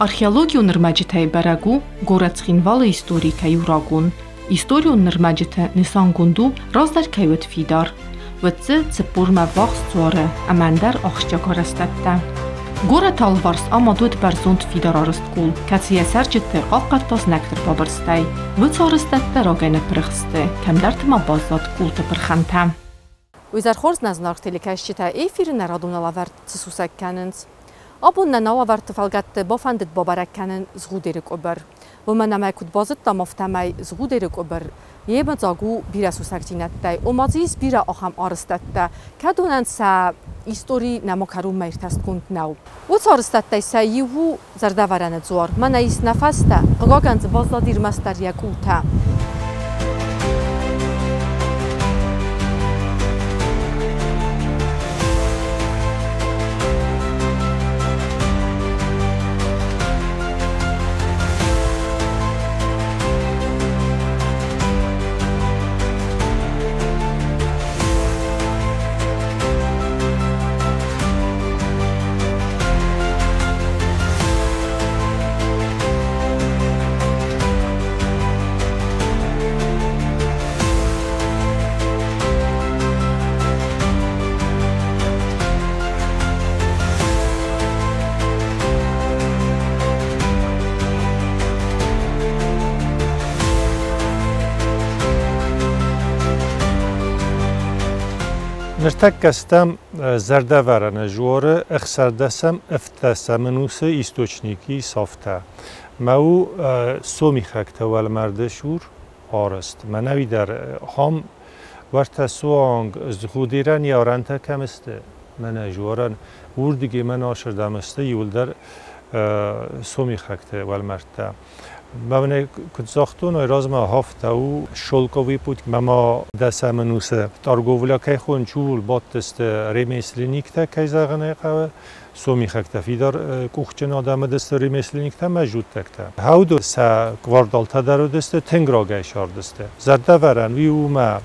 Археологион ӕрмӕджытӕй бӕрӕг у, горӕт Цхинвалы истори кӕй у рагон. Историон ӕрмӕджыты нысангонд у, раздӕр кӕй уыд фидар. Уыд дзы 40-мӕ ввахс дзуары ӕмӕ ӕндӕр ахсджиаг арӕзтӕдтӕ. Горӕты алыварс амад уыд бӕрзонд фидар арӕзт къул, кӕцы йӕ цӕрджыты хъахъхъӕдта знӕгты ӕрбабырстӕй. Уыцы арӕзтӕдтӕ рагӕй ныппырх сты, кӕмдӕрты ма баззад къулты пырхӕнтӕ. Уый дӕр хорз нӕ зынаргъ телекӕсджытӕ эфиры нӕ радон алӕвӕрд цы сусӕг кӕнынц. Абон нӕ налӕвӕрдты фӕлгӕтты бафӕндыд бабӕрӕг кӕнын Згъудеры къуыбыр. Уымӕн ӕмӕ куыд базыдтам, афтӕмӕй Згъудеры къуыбыр йемыдзаг у бирӕ сусӕгдзинӕдтӕй, ома дзы ис бирӕ ахӕм арӕзтӕдтӕ, кӕдонӕн сӕ истори нӕма кӕронмӕ иртӕстгонд нӕу. Уыцы арӕзтӕдтӕй сӕ иу у Зӕрдӕвӕрӕны дзуар. Мӕнӕ ис нӕ фӕстӕ, хъыгагӕн дзы баззади ӕрмӕстдӕр йӕ къултӕ. Ныртӕккӕ стӕм Зӕрдӕвӕрӕны жуоры ӕхсӕрдӕсӕм ӕвддӕсӕм ӕнусы источники сафтӕ. Мӕ у сомихӕгтӕ уӕлмӕрды сур арӕзт. Мӕнӕуи дӕр хам уӕртӕ суанг Згъудерӕн йӕ арӕнтӕ кӕм сты, мӕнӕ жуорӕн уырдыгӕй мӕн ашырдӕм сты иуылдӕр сомихӕгты уӕлмӕрдтӕ. Мӕнӕ куыд загътон, уый размӕ хафтӕ у Шелковый путь. Мӕ ма дӕсӕм ӕнусы торговля кӕй хонынц, ууыл бадтысты ремесленниктӕ, кӕй зӕгъын ӕй хъӕуы, сомихӕгтӕ фидар къухджын адӕм уыдысты ремесленниктӕ ӕмӕ жуттӕгтӕ. Хауды сӕ кварталтӕ дӕр уыдысты, тынг рагӕй сардысты. Зӕрдӕвӕрӕн уый у мӕ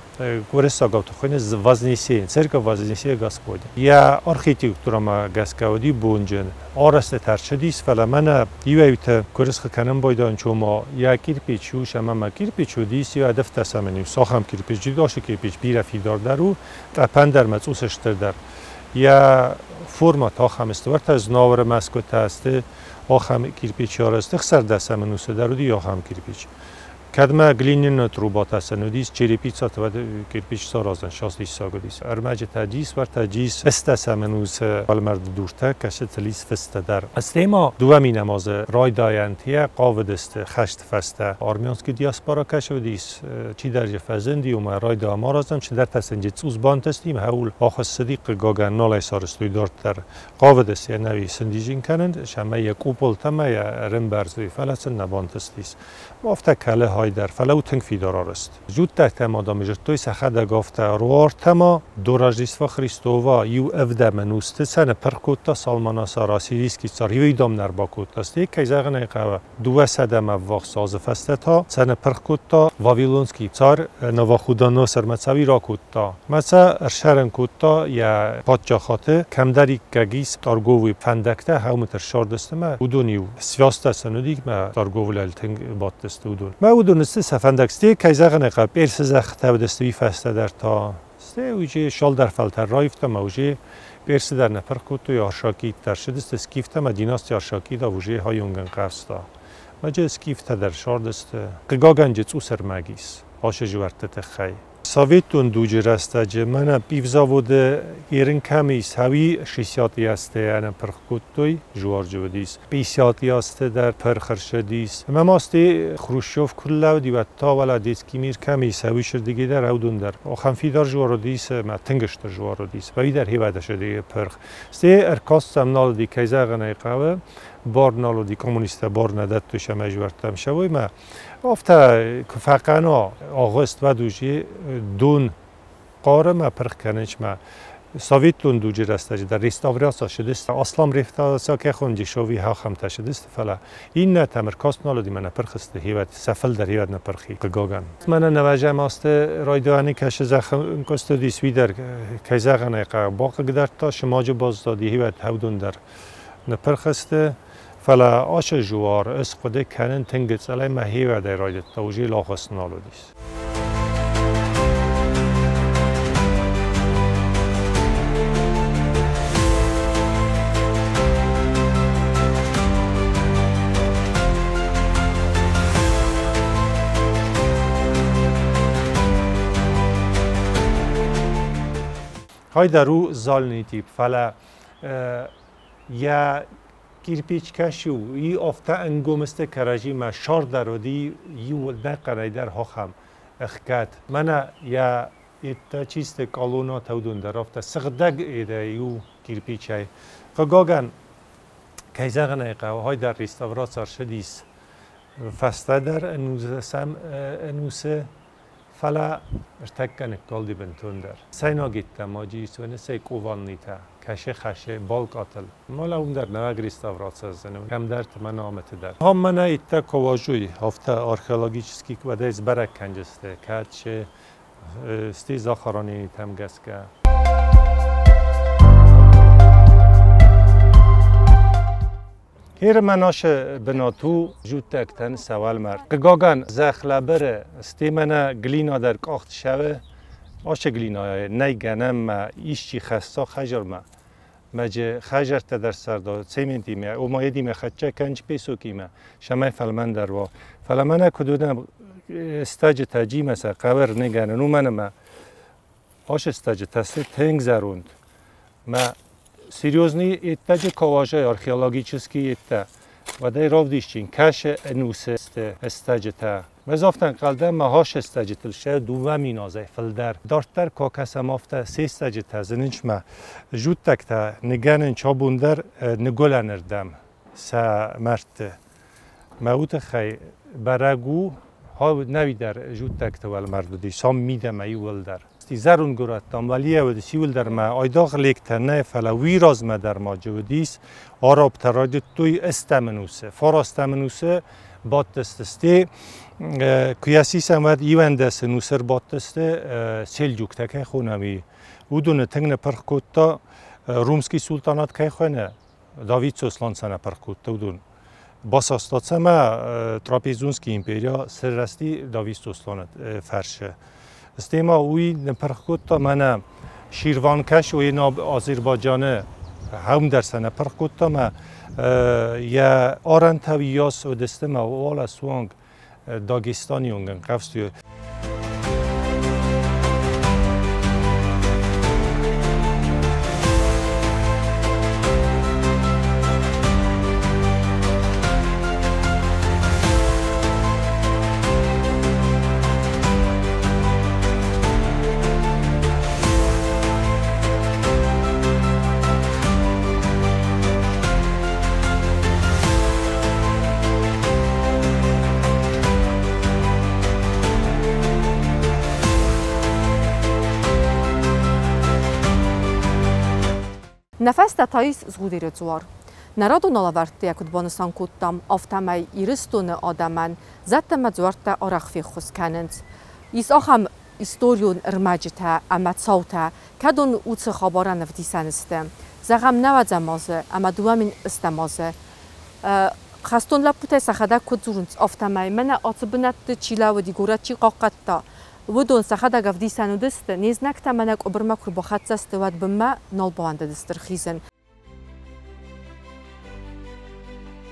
уырыссагау хуыйны Вознесение, церковь Вознесения Господня. Йӕ архитектурӕмӕ гӕсгӕ уыди бонджын. Арӕзтытӕ ӕрцыдис, фӕлӕ мӕнӕ иуӕй-иутӕ гуырысхо кӕнын байдайынц, ома йӕ кирпич ус ӕмӕ мӕ кирпич уыдис, йӕ ӕдӕфтӕ сӕмӕн иу сахӕм кирпич, джидосы кирпич бирӕ фидардӕр у, тъӕпӕндӕр мӕ цъус стырдӕр. Йӕ формӕ та ахӕм сты, уӕртӕ Знауыры мӕсгуытӕ сты, ахӕм кирпич арӕзт, ӕхсӕрдӕсӕм ӕнусы дӕр уыди ахӕм кирпич. Кӕдмӕ глиняный трубатӕ сын уыдис, черепицаты уӕд кирпич саразын сас диссаг уыдис. Ӕрмӕджытӕ дис, уӕртӕ дис, ӕстӕсӕм ӕнусы уӕлмӕрды дуртӕ, кӕсытыл ис фыстӕ дӕр. Стӕй ма 2000 азы райдайӕнты хъавыдысты хӕсты фӕстӕ армянский диаспора кӕсы уыдис, чидӕр же фӕзынди, уымӕ райдайӕм аразӕм, чидӕртӕ сын же цъус бантысти, хӕуыл ахӕссыди, хъыгагӕн нал ӕй сарӕзтой дарддӕр. Хъавыдысты йӕ нӕуи сындижин кӕнын, сӕмӕ йӕ къуполтӕ ӕмӕ йӕ ӕрӕмбӕрзтой, фӕлӕ сын нӕ бантыстис. Афтӕ кӕлы хай дӕр, фӕлӕ у тынг фидар арӕзт. Дзуттӕгтӕ ма дам зыдтой сӕхӕдӕг афтӕ Руартӕ до Рождества Христова иу ӕвдӕм ӕнусты сӕ ныппырх кодта Салманасар, ассирийский цар, иу дам нӕ ӕрбакодта. Стӕй, кӕй зӕгъын ӕй хъӕуы, 200-ӕм ӕввахс азы фӕстӕ та сӕ ныппырх кодта Вавилонский цар Навуходоносор Мӕцӕуи ракодта. Мӕцӕ ӕрсӕрын кодта йӕ паддзахады кӕмдӕриккаг ис торговый фӕндӕгтӕ, хӕумыты ссардысты мӕ уыдон-иу связтӕ сын уыди мӕ торговляйыл тынг бадтысты уыдон. Мӕ уыдон сты сӕ фӕндаг. Стӕй, кӕй зӕгъын ӕй хъӕуы, Персы зӕххытӕ уыдысты уый фӕстӕ дӕр та. Стӕй уже цалдӕр фӕлтӕр раивта мӕ уже Персы дӕр нӕ пырх кодтой, Аршакид дӕр ссыдысты скифтӕ мӕ династи Аршакида уже хайонгӕн хъӕрзта. Мӕ скифтӕ дӕр сардысты. Хъыгагӕн джы цъус ӕрмӕг ис ацы жуӕртты тыххӕй. Советон дуджы рӕстӕджы мӕнӕ пивзаводы ерын кӕм ис, хауи 60 азты ӕнӕпырх кодтой, жуарджы уыдис. 50 азты дӕр пырх ӕрцыдис. Ӕмӕ ма стӕй Хрущев куы рлӕууыди, уӕд та уӕлӕ детский мир кӕм ис, хауи сырдыгӕй дӕр, аудон дӕр. Ахӕм фидар жуар уыдис ӕмӕ тынг стыр жуар уыдис. Уый дӕр хивӕдӕсыди пырх. Стӕй ӕркаст сӕм нал уыди, кӕй зӕгъын ӕй хъӕуы, бар нал уыди, коммунисттӕ бар нӕ дӕттой сӕмӕ жуӕрттӕм сӕуой мӕ. Афтӕ куы фӕкӕна агъуыст, уӕд уже дон хъары мӕ пырх кӕнынц мӕ. Советон дуджы рӕстӕджы дӕр реставраци ссыдысты, аслам реставраци кӕй хонынц, дешевый ахӕмтӕ ссыдысты, фӕлӕ иннӕтӕм ӕркаст нал уыди мӕ нӕ пырх сты, хивӕд, сӕ фылдӕр хивӕд нӕ пырх и, хъыгагӕн. Мӕнӕ нӕвӕзӕм азты райдайӕны кӕсы зӕххы куыст уыдис, уый дӕр, кӕй зӕгъын ӕй хъӕуы, бахъыгдардта, сымаджы баззади, хивӕд хӕвдон дӕр ныппырх сты. Фӕлӕ ацы жуар ӕз хъуыды кӕнын тынг гыццылӕй мӕ хивӕдӕй райдыдта, уже лахъыс нал уыдис. Хай дӕр у зальный тип, фӕлӕ йӕ кирпич кӕс у, и афтӕ ӕнгом сты кӕрӕдзимӕ, сӕр дӕр уыди иу нӕхъӕнӕй дӕр ахӕм ӕхгӕд. Мӕнӕ йӕ йедтӕ чи сты колоннӕтӕ, уыдон дӕр афтӕ сыгъдӕг иу кирпичӕй. Хъыгагӕн, кӕй зӕгъын ӕй хъӕуы, хай дӕр реставраци ӕрцыдис фӕстӕдӕр ӕнусӕм ӕнусы, фӕлӕ ӕртӕккӕ ныккалди бынтондӕр. Сайнаг йедтӕмӕ ис, сӕ къованнитӕ, кӕсы хӕсы балкъатыл. Мӕлӕ уым дӕр нӕуӕг реставраци зыны, кӕмдӕрты мӕнӕ амыты дӕр. Ам мӕнӕ иттӕг коважуй, афтӕ археологический уӕдӕй сбӕрӕг кӕнджысты, кӕд се сты захороненитӕм гӕсгӕ. Хер мӕнашы бынат у жуттӕгтӕн сӕ уӕлмӕрд. Хъыгагӕн, зӕхх лӕбыры, сте мӕнӕ глина дӕр къахт сӕвы, ашы глинайы нӕй гӕнӕн мӕ исчи хӕсса хӕжырмӕ. Мӕджы хӕжӕрттӕ дӕр сӕрда цементимӕ, ома едимӕ хӕццӕ кӕнч песокимӕ, сӕмӕй фӕлмӕндӕр уа. Фӕлӕ мӕнӕ куыд уынӕм, стӕджытӕ джимӕ сӕ хъӕуы ӕрныгӕнын, уымӕн ӕмӕ ашы стӕджытӕ сты тынг зӕронд. Мӕ серьезный еттӕджы каважай археологический еттӕ. Уӕдӕй равдисчин, кӕсы ӕнусы стӕджытӕ. Мӕ афтӕ ӕнхъӕл дӕн, мӕ хас стӕджытыл сӕ 2000 азӕй фылдӕр. Дарддӕр куы акӕсӕм, афтӕ се стӕджытӕ зынынц мӕ жуттӕгтӕ ныгӕнын абон дӕр ныгуылӕнырдӕм сӕ мӕрдты. Мӕ уый тыххӕй бӕрӕг у, нӕуи дӕр жуттӕгты уӕлмӕрд уыдис, сам мидӕмӕ иууылдӕр. Зӕронд горӕттӕм уӕлийӕ уыдис иууылдӕр мӕ айдагъ лектӕ нӕ, фӕлӕ уый размӕ дӕр ма джы уыдис, арабтӕ райдыдтой ӕстӕм ӕнусы, фарастӕм ӕнусы бадтысты сте, куы йӕ сисӕм, уӕд 11 ӕнусы ӕрбадтысты сельджуктӕ кӕй хонӕм, уый. Уыдоны тынг ныпырх кодта Румский султанат кӕй хоны, Давид Сослан сӕ ныпырх кодта уыдон. Басаста цӕмӕ Трапезунский империя сырӕзти Давид Сосланы фӕрсы. Стӕй ма уый ныпырх кодта мӕнӕ Ширван кӕс, уый Азербайджаны хӕм дӕр сӕ ныпырх кодта мӕ йӕ арӕнтӕ уыйас уыдысты мӕ уӕлӕ суанг Дагестаны онг ӕнхъӕвзтой. Нӕ фӕстӕ та ис Згъудеры дзуар. Нӕ радон алӕвӕрдты йӕ куыд банысан кодтам, афтӕмӕй Ирыстоны адӕмӕн зӕдтӕ ӕмӕ дзуӕрттӕ арӕх феххуыс кӕнынц. Ис ахӕм историон ӕрмӕджытӕ ӕмӕ цаутӕ, кӕдон уыцы хабарӕн ӕвдисӕн сты. Зӕгъӕм, 90 азы ӕмӕ 2008 азы хӕстон лӕппутӕ сӕхӕдӕг куыд дзурынц, афтӕмӕй мӕнӕ ацы бынӕтты чи лӕууыди, горӕт чи хъахъхъӕдта, уыдон сӕхӕдӕг ӕвдисӕн уыдысты, не знӕгтӕ мӕнӕ къуыбырмӕ куы рбахӕццӕ сты, уӕд бынмӕ нал бауӕндыдысты рхизын.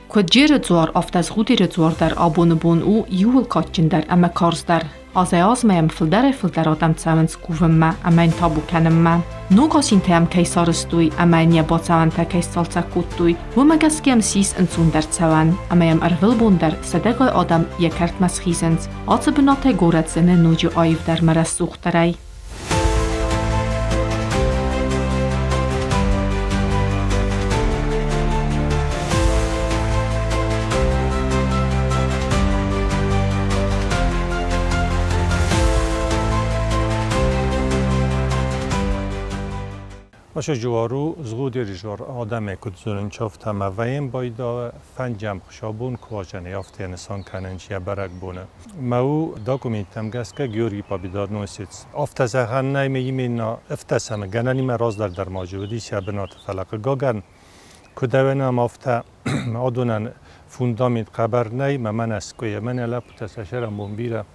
Куыд Джеры дзуар, афтӕ Згъудеры дзуар дӕр абоны бон у иууыл кадджындӕр ӕмӕ карздӕр. Азӕй-азмӕ йӕм фылдӕрӕй-фылдӕр адӕм цӕуынц кувынмӕ ӕмӕ йын табу кӕнынмӕ. Ног асинтӕ йӕм кӕй сарӕзтой ӕмӕ йын йӕ бацӕуӕнтӕ кӕй сцалцӕг кодтой, уымӕ гӕсгӕ йӕм ссис ӕнцондӕр цӕуӕн, ӕмӕ йӕм ӕрвылбон дӕр сӕдӕгай адӕм йӕ кӕртмӕ схизынц. Ацы бынатӕй горӕт зыны ноджы аивдӕр ӕмӕ рӕсугъддӕрӕй. Ашы жуару згудери жуар адаме куд зонын чафта маваем байда фӕнджӕм хшабун куажане яфте нысан кӕнынч йӕ бӕрӕгбоны. Мӕу документтӕм гӕсгӕ Георгий Победоносец. Афтӕ зӕгъӕн нӕй ме именно ӕфтӕсӕмы гӕнӕнимӕ раздӕр дӕр ма уыдис йӕ бынаты, фӕлӕ хъыгагӕн Куыд афтӕ адонӕн фундамент хъӕбӕр нӕй, мӕ мӕнӕ скъуыйы, мӕнӕ лӕппутӕ сӕ сӕрӕнбон бирӕ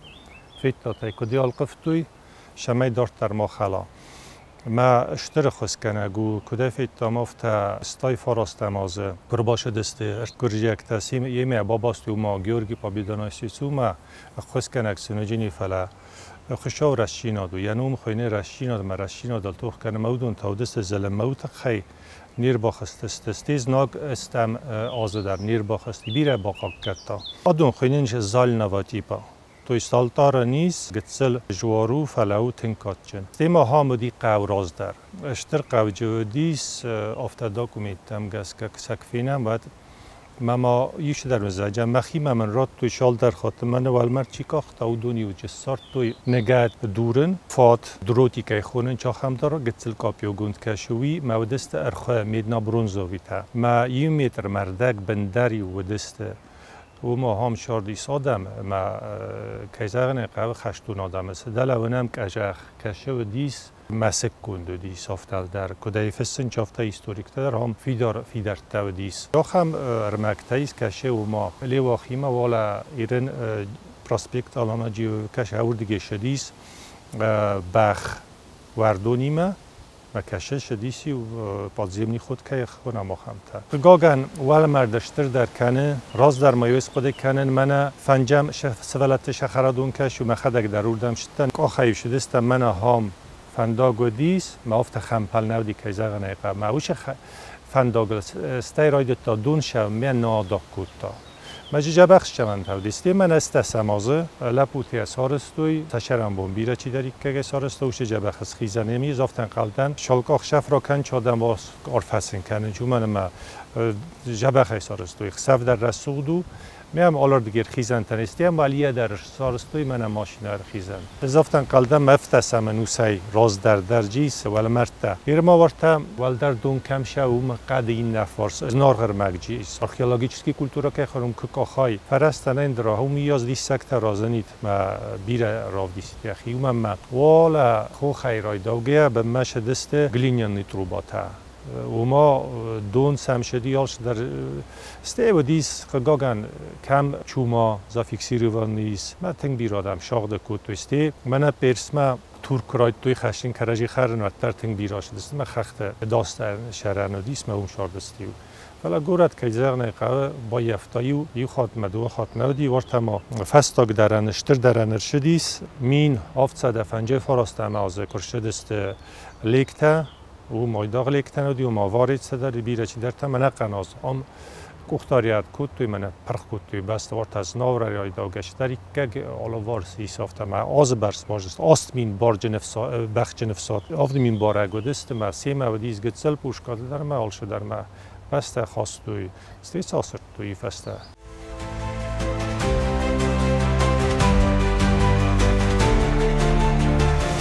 федтатай, куыд ӕлхъывтой, цӕмӕй дарддӕр ма хӕла. Мӕ стыр ӕххуысгӕнӕг у, куыдӕй федтам, афтӕ 89 азы куы ӕрбацыдысты гуырдзиӕгтӕ, йемӕ бабастой ма Георгий Победоносец у мӕ ӕххуысгӕнӕг сын фӕлӕ Хуыцау рӕстдзинад у, йӕ ном хуыйны рӕстдзинад ӕмӕ рӕстдзинадыл тох кӕны ӕмӕ уыдон та уыдысты зылынмӕ, уый тыххӕй не рбахызтысты. Стӕй знаг стӕм азы дӕр не рбахызти, бирӕ бахъахъхъӕдта. Адон хуыйнынц зального типа. То есть алтары низ гыццыл жуар у, фӕлӕ у тынг кадджын. Стӕй ма ахӕм уыди хъӕу раздӕр. Стыр хъауджы уыдис, афтӕ документтӕм гӕсгӕ куы сӕ куы фенӕм, уӕд мӕ ма иу цыдӕр мын мӕхимӕ мын радтой цалдӕр хатты, мӕнӕ уӕлмӕрд чи къахта, уыдон-иу ссардтой ныгӕд дурын, фат, дротикӕй хонын чахӕмдӕр гыццыл къапиогонд кӕсы, уый мӕ уыдысты ӕрхуы медно-бронзовитӕ. Мӕ иу метр мӕрдӕг бындӕр-иу уыдысты. Уым ахӕм сардис адӕм, ӕмӕ кӕй зӕгъын ӕй хъӕуы, хӕстон адӕмы. Цы дӕлӕ уынӕм къӕзӕх кӕсы уыдис, мӕсыггонд уыдис афтӕ дӕр. Куыд ӕй фыссынц, афтӕ историктӕ дӕр ахӕм фидар фидӕрттӕ уыдис. Ахӕм ӕрмӕгтӕ ис кӕсы уымӕ Леуахимӕ уалӕ Ирын проспект Аланаджи кӕсы уырдыгӕй ссыдис бӕх уӕрдонимӕ, мӕ кӕсы ссыдис иу подземный ход кӕй хонӕм, ахӕмтӕ. Хъыгагӕн, уӕлмӕрд стырдӕр кӕны, раздӕр ма йӕ хъуыды кӕнын, мӕнӕ фӕнджӕм сывӕллӕтты сӕхӕрадон кӕсы, мӕхӕдӕг дӕр уырдӕм сыдтӕн, къахӕй сыдыстӕм, мӕнӕ ахӕм фӕндаг уыдис, мӕ афтӕ хӕмпӕл нӕ уыди, кӕй зӕгъын ӕй хъӕуы. Мӕ уыцы фӕндагыл стӕй райдыдта дон сӕумӕ надаг кодта. Мӕ дзӕбӕх счӕвӕнтӕ уыдис. Мӕнӕ 10 азы лӕппутӕ сарӕзтой, сӕ сӕрӕнбон бирӕ чидӕриккӕгӕй сарӕзта, уыцы дзӕбӕх схизӕн. Еми афтӕ ӕнхъӕлдӕн, шалкъах ракӕн, адӕм арфӕсын кӕнын, уымӕн ӕмӕ дзӕбӕхӕй сарӕзтой. Хсӕв дӕр рӕсугъд у, Мӕм алырдыгӕй ӕрхизӕнтӕ не сты, ӕмӕ алийӕ дӕр сарӕзтой мӕнӕ машинӕ ӕрхизӕн. Ӕз афтӕ ӕнхъӕлдӕн, мӕ ӕфтӕсӕм ӕнусӕй раздӕр дӕр ис уӕлмӕрдтӕ. Ирмӕ уӕртӕ уӕлдӕр дон кӕм сӕ, уым хъӕды иннӕ фарс зынаргъ ӕрмӕг ис. Археологический культура кӕй хонӕм, куы къахай, фӕрӕзтӕ ӕндӕр уым иас диссӕгтӕ разынид, мӕ бирӕ равдисид йӕхи. Уымӕн мӕ уалӕ хохӕй райдаугӕйӕ бынмӕ сыдысты глиняный трубатӕ. Уымӕ дон сӕм сыди алцыдӕр. Стӕй уыдис, хъыгагӕн, кӕм чума зафиксирован ис, мӕ тынг бирӕ адӕм сагъды кодтой. Стӕй мӕнӕ Персмӕ Турк райдыдтой хӕссын кӕрӕдзи хӕрын, уӕддӕр тынг бирӕ сыдысты, мӕ хӕхты дастӕ сӕрӕн уыдис, мӕ уым сардысты-иу. Фӕлӕ горӕт, кӕй зӕгъын ӕй хъӕуы, баййӕфта иу, иу хатт мӕ дыууӕ хатт нӕ уыди, уӕртӕ ма фӕстаг дӕрӕн, стыр дӕрӕн ӕрцыдис, 1759 азы куы рцыдысты лектӕ, уым айдагъ лектӕ нӕ уыди, уым аварицӕ дӕр, бирӕ чидӕртӕ, мӕнӕ къаназ ам къухдариуӕг кодтой, мӕнӕ пырх кодтой бӕстӕ, уӕртӕ Знауырӕй райдаугӕ чидӕриккаг алыварс ис афтӕ мӕ азы бӕрц базыдта, 8000 барджын бӕхджын ӕфсад, 7000 барӕг уыдысты, мӕ семӕ уыдис гыццыл пушкӕтӕ дӕр мӕ алцыдӕр мӕ бӕстӕ хастой, стӕй сӕ асырдтой фӕстӕ.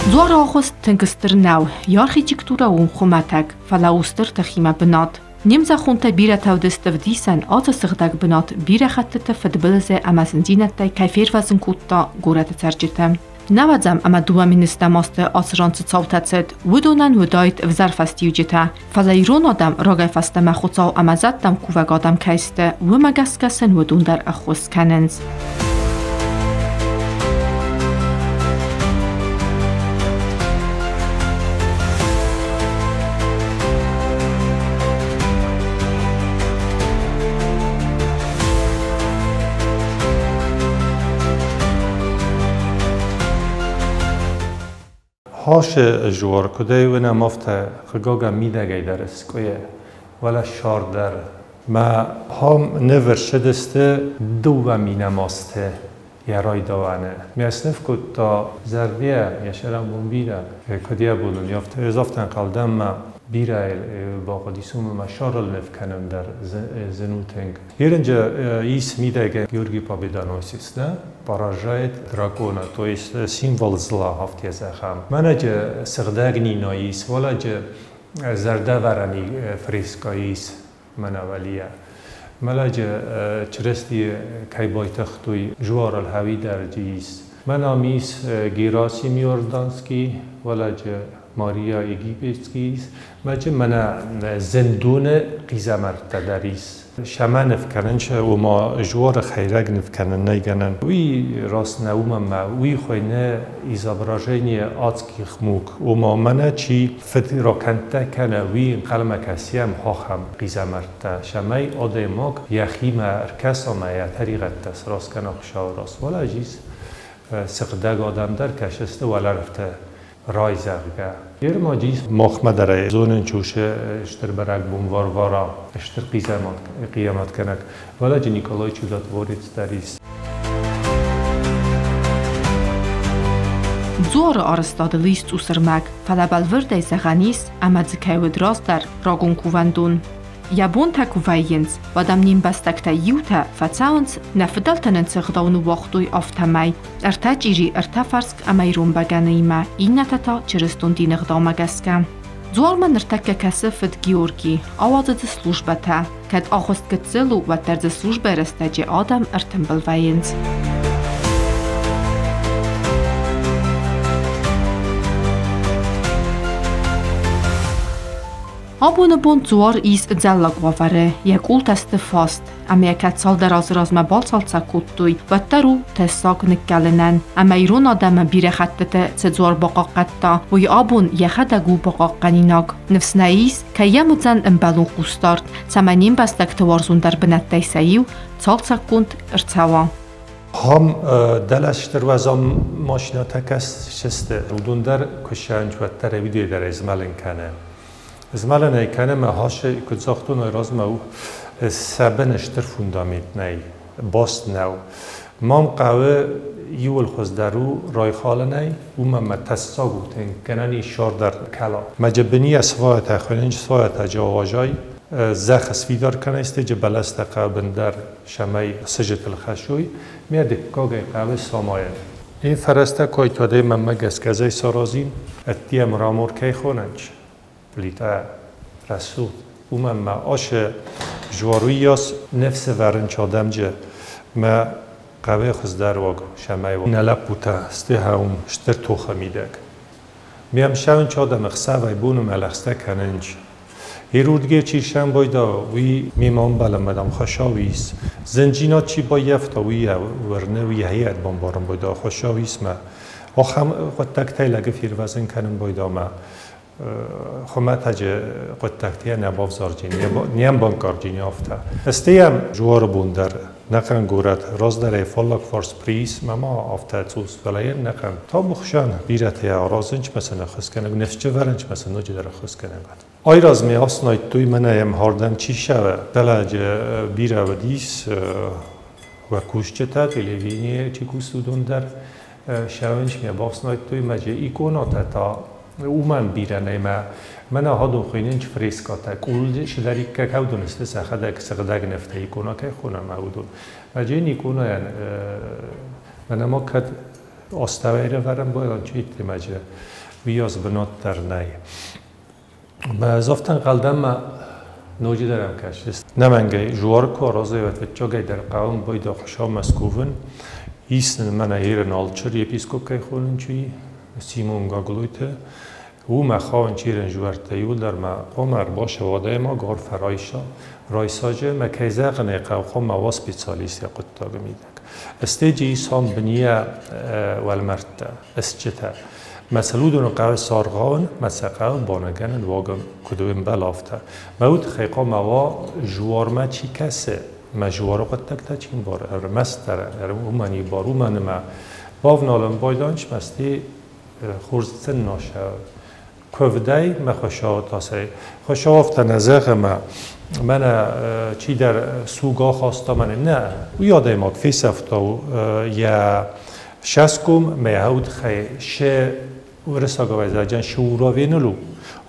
Дзуары агъуыст тынг стыр нӕу, йӕ архитектурӕ у хуымӕтӕг, фӕлӕ у стыр тыхимӕ бынат. Не мзӕххонтӕ бирӕтӕ уыдысты ӕвдисӕн, ацы сыгъдӕг бынат бирӕ хӕттыты фыдбылызӕй ӕмӕ зындзинӕдтӕй кӕй фервӕзын кодта горӕты цӕрджыты. 90 ӕмӕ 2010 азты ацы ран цы цаутӕ цыд, уыдонӕн уыдаид ӕвзӕр фӕстиуджытӕ, фӕлӕ ирон адӕм рагӕй фӕстӕмӕ Хуыцау ӕмӕ зӕдтӕм кувӕг адӕм кӕй сты, уымӕ гӕсгӕ сын уыдон дӕр ӕххуыс кӕнынц. Хашы жуар куыдӕй уынӕм, афтӕ хъыгагӕн мидӕгӕй дӕр скъуыйы, уӕлӕ шар дӕр. Мӕ хам ныв ӕрцыдысты 2000 азты йӕ райдауӕны. Мӕ сныв кодта зӕрдийӕ, йӕ сӕрӕнбон бирӕ, куыд йӕ бон уыди, афтӕ. Ӕз афтӕ ӕнхъӕл мӕ бирӕ бахъуыдис, уымӕн мӕ сӕрыл ныв кӕнын дӕр зын у тынг. Ерынджы ис мидӕгӕй Георгий Победоносец, да? Поражает дракона, то есть символ зла, афтӕ зӕгъӕм. Мӕнӕджы сыгъдӕг Нина ис, уӕлӕджы зӕрдӕвӕрӕни фреска ис мӕнӕ уӕлийӕ. Мӕлӕджы Чырыстийы кӕй байтыгътой, жуарыл хауи дӕр ис. Мӕнӕ ам ис Герасим Иорданский, уӕлӕджы Мария Египетский ис, мӕ мӕнӕ зындоны хъизӕмӕрттӕ дӕр ис. Шама нывкӕнын ома жуары хӕйрӕг нывкӕнын нӕй гӕнӕн. Уый раст нӕ уымӕн мӕ уый хуыйны изображение адских мук. Ома мӕнӕ чи фыдракӕндтӕ кӕны, уый ӕнхъӕлмӕ кӕсӕм ахӕм хъизӕмӕрттӕ, цӕмӕй адӕймаг йӕхимӕ ӕркӕса ӕмӕ йӕ тӕригъӕдтӕ сраст кӕна Хуыцауы раз. Фӕлӕ ис сыгъдӕг адӕм дӕр кӕсысты уӕлӕрвты рай, зӕгъгӕ. Ермаджы ис махмӕ дӕр ӕй зонын чусы стыр бӕрӕгбон Варвара, стыр хъиамӕтгӕнӕг. Фӕлӕ Николай Чудотворец дӕр ис. Дзуары арӕзтадыл ис цъус ӕрмӕг, фӕлӕ бӕлвырдӕй зӕгъӕн ис, ӕмӕ дзы кӕй уыд раздӕр рагон кувӕндон. Йӕ бонтӕ куы вӕййынц, уӕд ӕм не мбӕстӕгтӕй иутӕ фӕцӕуынц, нӕ фыдӕлтӕ нын цы ӕгъдау ныууагътой, афтӕмӕй. Ӕртӕ чъири, ӕртӕ фӕрск ӕмӕ ирон бӕгӕныимӕ, иннӕтӕ та чырыстон дины ӕгъдаумӕ гӕсгӕ. Дзуармӕ ныртӕккӕ кӕсы фыд Георги, ауадзы дзы службӕтӕ. Кӕд агъуыст гыццыл у, уӕддӕр дзы службӕйы рӕстӕджы адӕм ӕртымбыл вӕййынц. Абоны бон дзуар ис ӕдзӕллаг уавӕры, йӕ къултӕ сты фаст, ӕмӕ йӕ кӕд цалдӕр азы размӕ бацалцӕг кодтой, уӕддӕр у тӕссаг ныккӕлынӕн. Ӕмӕ ирон адӕмы бирӕ хӕттыты цы дзуар бахъахъхъӕдта, уый абон йӕхӕдӕг у бахъахъхъӕнинаг. Ныфс нӕ ис, кӕй йӕм уыдзӕн ӕмбӕлон хъусдард, цӕмӕй не мбӕстӕгты уарзондӕр бынӕттӕй сӕ иу цалцӕггонд ӕрцӕуа. Хам дӕлӕ стыр машинӕтӕ кӕсысты, уыдон дӕр куы сӕнч, уӕддӕр видео дӕр змӕлын кӕны. Змӕлын ӕй кӕны мӕ хашы, куыд загътон, ай размӕ у сӕ быны стыр фундамент нӕй, баст нӕу. Мам хъӕуы иуыл хуыздӕр у райхалынӕй, уымӕн мӕ тӕссаг у тынг, гӕнӕн ис шар дӕр кӕла. Мӕ бынийӕ сваятӕ хуынынч сваятӕ джаважай, зӕхх сфидар кӕнӕ стеджы бӕлӕстӕ хъӕуы бындӕр цӕмӕй сыджытыл хӕссой, ме дыккагӕй хъӕуы самайын. Ин фӕрӕзтӕ койтодӕй мӕнмӕ гӕсгӕ зӕй саразин, ӕддийӕ мрамор кӕй хонӕнч, плита рӕсугъд. Уымӕн мӕ ашы жуаруйас ныфсы вӕрынч адӕмджы мӕ хъӕуы хуыздӕр уаг сӕмӕй нӕ лӕппутӕ сты хӕум стыр тохы мидӕг. Ме ӕмсӕуынч адӕмы хсӕвӕй боны мӕ лӕгъстӕ кӕнынч. Ирурдге чи сӕм бойда, уый ме мамбӕлы мадам хошавис. Зынджина чи баййӕфта, уый уырны, уый йӕхи бамбарын бойда хошавис мӕ. Ахӕм хъуыддӕгтӕй лӕгы фервӕзын кӕнын бойда мӕ. Хуымӕтӕджы хъуыддӕгтӕ нӕ бавзарджин, не мбанкарджин афтӕ. Стӕй жуары бон дӕр нӕхъӕн горӕт раздӕрӕй фаллаг фарс Прис, мӕ ма афтӕ цъус, фӕлӕ йын нӕхъӕн табухсӕн бирӕтӕ аразынч мӕ сын ӕххуысгӕнӕг, ныфсджывӕрынч мӕ сын ноджыдӕр ӕххуысгӕнӕгад. Айразмӕ ӕфснайдтой мӕнӕ йӕм хӕрдӕм чи ссӕуы, дӕлӕджы бирӕ уыдис уӕ кусджытӕ, телевидение чи кусы, уыдон дӕр ссӕуынч мӕ бафснайдтой мӕ иконатӕ та уымӕн бирӕ нӕй мӕ мӕнӕ хадон хуыйнынч фрескатӕ, къул сыдӕриккӕ кӕуыдон сты сӕхӕдӕг сыгъдӕг нывтӕ икона кӕй хонӕм мӕ уыдон. Мӕ джен иконайӕн мӕнӕ ма кӕд астӕуӕй рӕвӕрӕн байран чи мӕ уыйас бынат дӕр нӕй. Мӕ ӕз афтӕ ӕнхъӕл мӕ ноджыдӕр ӕм кӕсыс. Нӕмӕнгӕй жуары куы аразой, уӕд фыццагӕй дӕр хъӕуын бойда Хуыцаумӕ скувын. Ис нын мӕнӕ Иры Налчыр епископ кӕй хонын чи, Симон Гаглойты. Уымӕ хауын чирын жуӕрттӕ иуылдӕр мӕ хъуамӕ ӕрбацӕуа адӕймаг арфӕ райса. Райсаджы мӕ кӕй зӕгъын ӕй хъӕуы, хъуамӕ уа специалист йӕ хъуыддагы мидӕг. Стеджы ис ам бынийӕ уӕлмӕрдтӕ, ыстджытӕ. Мӕ сыл уыдоны хъӕуы саргъауын, мӕ сӕ хъӕуы баныгӕнын уагӕн куыд ӕмбӕлы, афтӕ. Мӕ уый тыххӕй хъуамӕ уа жуармӕ чи кӕсы, мӕ жуары хъуыддӕгтӕ чи мбары, ӕрмӕстдӕр уымӕн и бар, уымӕн ӕмӕ бавналын байданч мӕ стӕй хорз сын насӕ. Куывдӕй мӕ Хуыцауы тасӕй. Хуыцау афтӕ нӕ зӕгъы мӕ мӕнӕ чидӕр суг ахаста мӕнӕ. Нӕ, уый адӕймаг фесӕфта йӕ шӕском мӕ йӕ тыххӕй ше уырыссаг ӕвӕдзӕджын шы уровеныл у.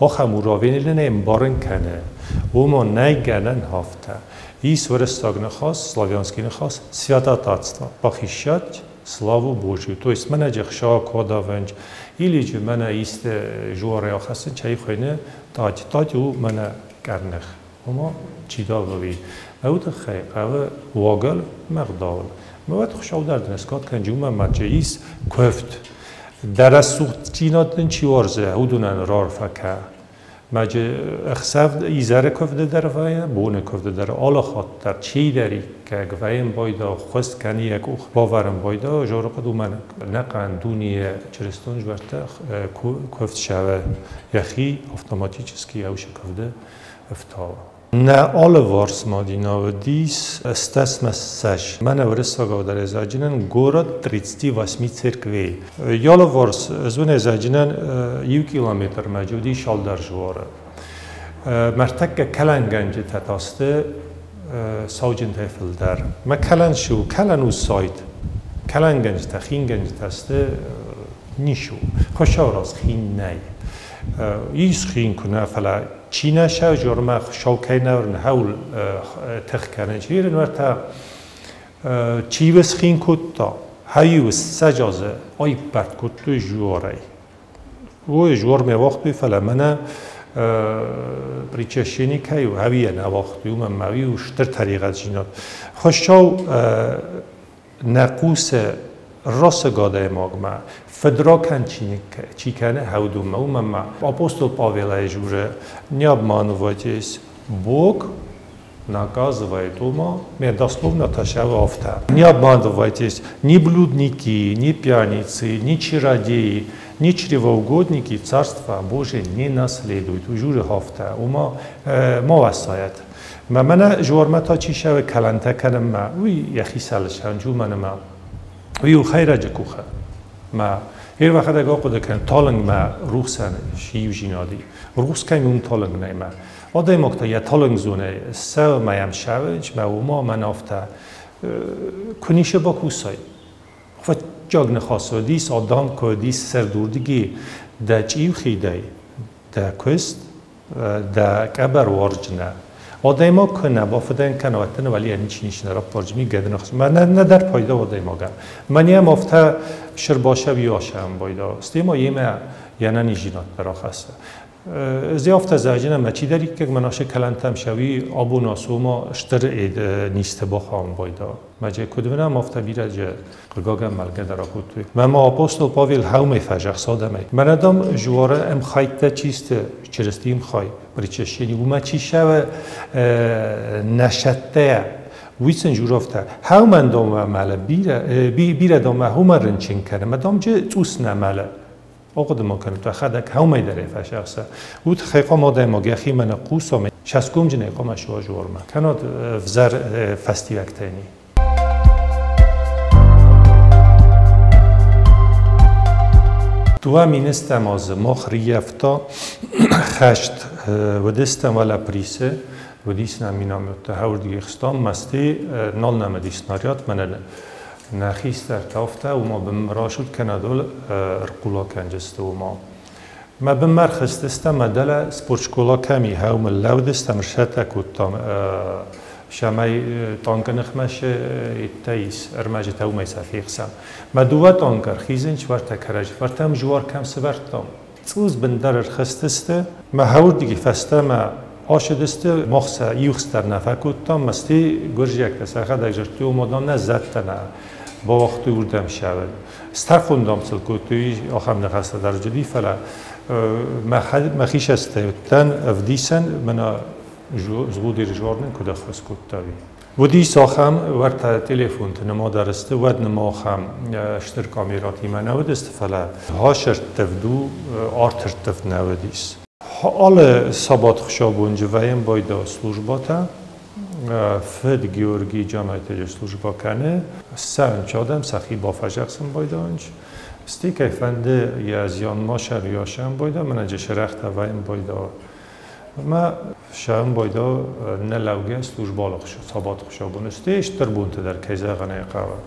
Ахӕм уровеныл ын ӕмбарын кӕны. Уымӕн нӕй гӕнӕн афтӕ. Ис уырыссаг ныхас, славянский ныхас, святотатство, похищать славу Божью. То есть мӕнӕ джы кодавӕнч, или же мӕнӕ исты жуары ахӕссын, чай хуыйны тать. Тать у мӕнӕ къӕрных. Ома чи давы. Мӕ уый тыххӕй хъӕуы уагыл мӕ ӕгъдауыл. Мӕ уӕд Хуыцау дӕр дын скад кӕнджы, уымӕн мӕ ис куывд. Дӕ рӕсугъддзинад дын чи уарзы, уыдонӕн раарфӕ кӕ. Маджы ӕхсӕв изӕры куывды дӕр вӕййы, боны куывды дӕр, алы хатт дӕр чидӕриккаг вӕййын байда, хуыст кӕны йӕ къух бавӕрын байда, жорыкъуыд уымӕн ӕнӕхъӕн дунейы чырыстон жуӕрттӕ куывд сӕвы йӕхи автоматически ӕвшы куывды ӕфтауы. Нӕ алыварс Мадина уыдис 28. Мӕнӕ уырыссагау дӕр зӕгъджынӕн город 38 церквей. Ялыварс зоне зӕгъджынӕн 1 километрмӕ уыди цалдӕр жуары. Мӕртӕккӕ кӕлӕнгӕнджытӕ та сты сауджынтӕй фылдӕр. Мӕ кӕлӕн шы у? Кӕлӕн у сайд. Кӕлӕнгӕнджытӕ, хингӕнджытӕ сты нишы у. Хуыцауы раз хин нӕй. Ис хин куы нӕ, фӕлӕ чи нӕ сӕвзӕрмӕ Хуыцау кӕй нӕ уырны, хӕуыл тых кӕны, чи уӕртӕ чи схин кодта, хӕйу ссӕдз айппӕрт кодтой жуарӕй. Ой, жуар ме уагътой, фӕлӕ мӕнӕ причащение кӕй у, ӕви нӕ уагътой, уымӕн мӕ уый у стыр тӕригъӕддзинад. Хуыцау нӕ хъусы расыг адӕймагмӕ, фыдракӕнд чи кӕны, хӕудумӕ, уымӕн ма апостол Павелӕй журы: не обманывайтесь, Бог наказывает ума, ме дословно ташава афтӕ. Не обманывайтесь, ни блудники, ни пьяницы, ни чародеи, ни чревоугодники Царство Божие не наследуют. Журы афтӕ, ума ма васайӕт. Мӕ мӕнӕ жуармӕ та чи сӕвы кӕлӕнтӕ кӕнынмӕ, уый йӕхи сӕлысӕн жумӕнымӕ. Уый у хӕйрӕджы къухы. Мӕ Ервӕхӕдӕг ахъуыды кӕн, талынгмӕ рухсӕн сиу-зинади. Рухс кӕм уым талынг нӕй мӕ. Адӕймаг та йӕ талынг зонӕй ссӕуы мӕ йӕм сӕвы, мӕ уыма мӕн афтӕ куы ницы бакусай. Фӕччаг ныхас уыдис, адӕм куы уыдис сӕрдурдыги дӕ чъиухидӕй, дӕ куыст, дӕ къӕбӕр уарджынӕ. Адӕймаг куы нӕ бафыдӕн кӕна, уӕд дын уӕлийӕ ничи ницы нӕ раппарджы, гӕды ныхас. Мӕ нӕдӕр пайда адӕймагӕн. Мӕн афтӕ сырбасӕв иуасӕн байда. Стӕй ма йемӕ йӕ нӕниздзинад дӕр ахӕссы. Зи афтӕ зӕгъджынӕн мӕ чидӕриккаг мӕн ашы кӕлӕнтӕм сӕуи абон асома стыр низты бахауын байда. Мӕ куыд уынӕм, афтӕ бирӕ хъыгагӕн мӕлгӕ дӕр акодтой. Мӕ ма апостол Павел хӕумӕй фӕзӕхс адӕмӕй. Мӕнӕ дам жуары ӕмхӕйттӕ чи сты, Чырыстийы ӕмхай, причащение, уымӕ чи сӕвы нӕ сӕттӕйӕ, уый сын журавтӕ. Хӕумӕн домӕ мӕлы бирӕ, бирӕ домӕ хӕумӕ рынчын кӕны, мӕ домджы цъус нӕ мӕлы. Ахъуыды ма кӕнут, ӕхӕдӕг хӕумӕй дӕр ӕй фӕсӕхсы. Уый тыххӕй хъуамӕ адӕймаг йӕхимӕ ныхъхъуса, сӕсгомджынӕй хъуамӕ суа жуармӕ. Кӕнӕд ӕвзӕр фӕстиуӕгтӕ ни. Дыууӕ министӕм азы мах рыййӕфта хӕст. Уыдыстӕм уӕлӕ Присы, уыдис нӕм минометтӕ, хӕуырдыги хстам, мӕсти нал нӕм уыдис снаряд, мӕнӕ нӕ хистӕртӕ афтӕ, уымӕ бын рашут кӕнӕдол ӕрхъула кӕнджысты уымӕ. Мӕ бынмӕ ӕрхызтыстӕм, мӕ дӕлӕ спортшкола кӕм и, хӕумыл лӕудыстӕм, рсӕтӕ кодтам, сӕмӕй танкы ныхмӕ иттӕ ис, ӕрмӕджытӕ уымӕй сӕ фехсӕм. Мӕ дыууӕ танкы ӕрхизынч уӕртӕ кӕрӕдзи, уӕртӕм жуар кӕм сывӕрдтам. Цъус бындӕр ӕрхызтысты, мӕ хӕуырдыги фӕстӕмӕ ашыдысты, мах сӕ иухстдӕр нӕ фӕкодтам, мӕсти гуырдзиӕгтӕ сӕхӕдӕг зыдтой, уымӕ дам нӕ зӕдтӕ нӕ бауагътой уырдӕм сӕвын. Стӕрхондам сыл кодтой, ахӕм ныхӕстӕ дӕр уыди, фӕлӕ мӕхи сӕстӕй уыдтӕн ӕвдисӕн, мӕнӕ згъудир жуар нын куыд ӕххуыс кодта, уый. Уыдис ахӕм, уӕртӕ телефонты нымад сты, уӕд ныма ахӕм стыр камератимӕ нӕ уыдысты, фӕлӕ хасӕрттывд у, артӕрттывд нӕ уыдис. Алы сабат хуыцаубонджы вӕййын байда службӕтӕ. Фыд Георгий Джанайты службӕ кӕны. Ссӕуынч адӕм сӕхи бафӕзӕхсын байдайынч. Стӕй кӕй фӕнды йӕ зианмӕ сӕрыйасӕн байда, мӕнӕ джы сӕрӕхтӕ вӕййын байда. Мӕ сӕуын байда нӕ лӕугӕ службӕ сабат хуыцаубоны. Стӕй стыр бонты дӕр, кӕй зӕгъын ӕй хъӕуы.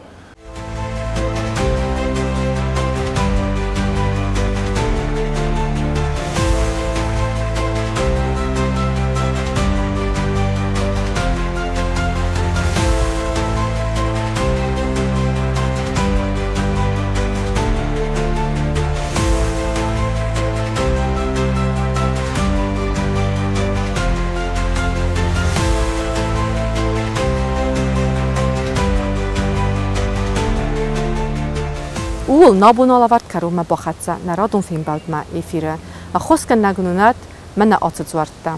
Ууыл нӕ абоны алӕвӕрд кӕронмӕ бахӕццӕ. Нӕ радон фембӕлдмӕ эфиры. Ӕххуысгӕнӕг нын уӕд мӕнӕ ацы дзуӕрттӕ.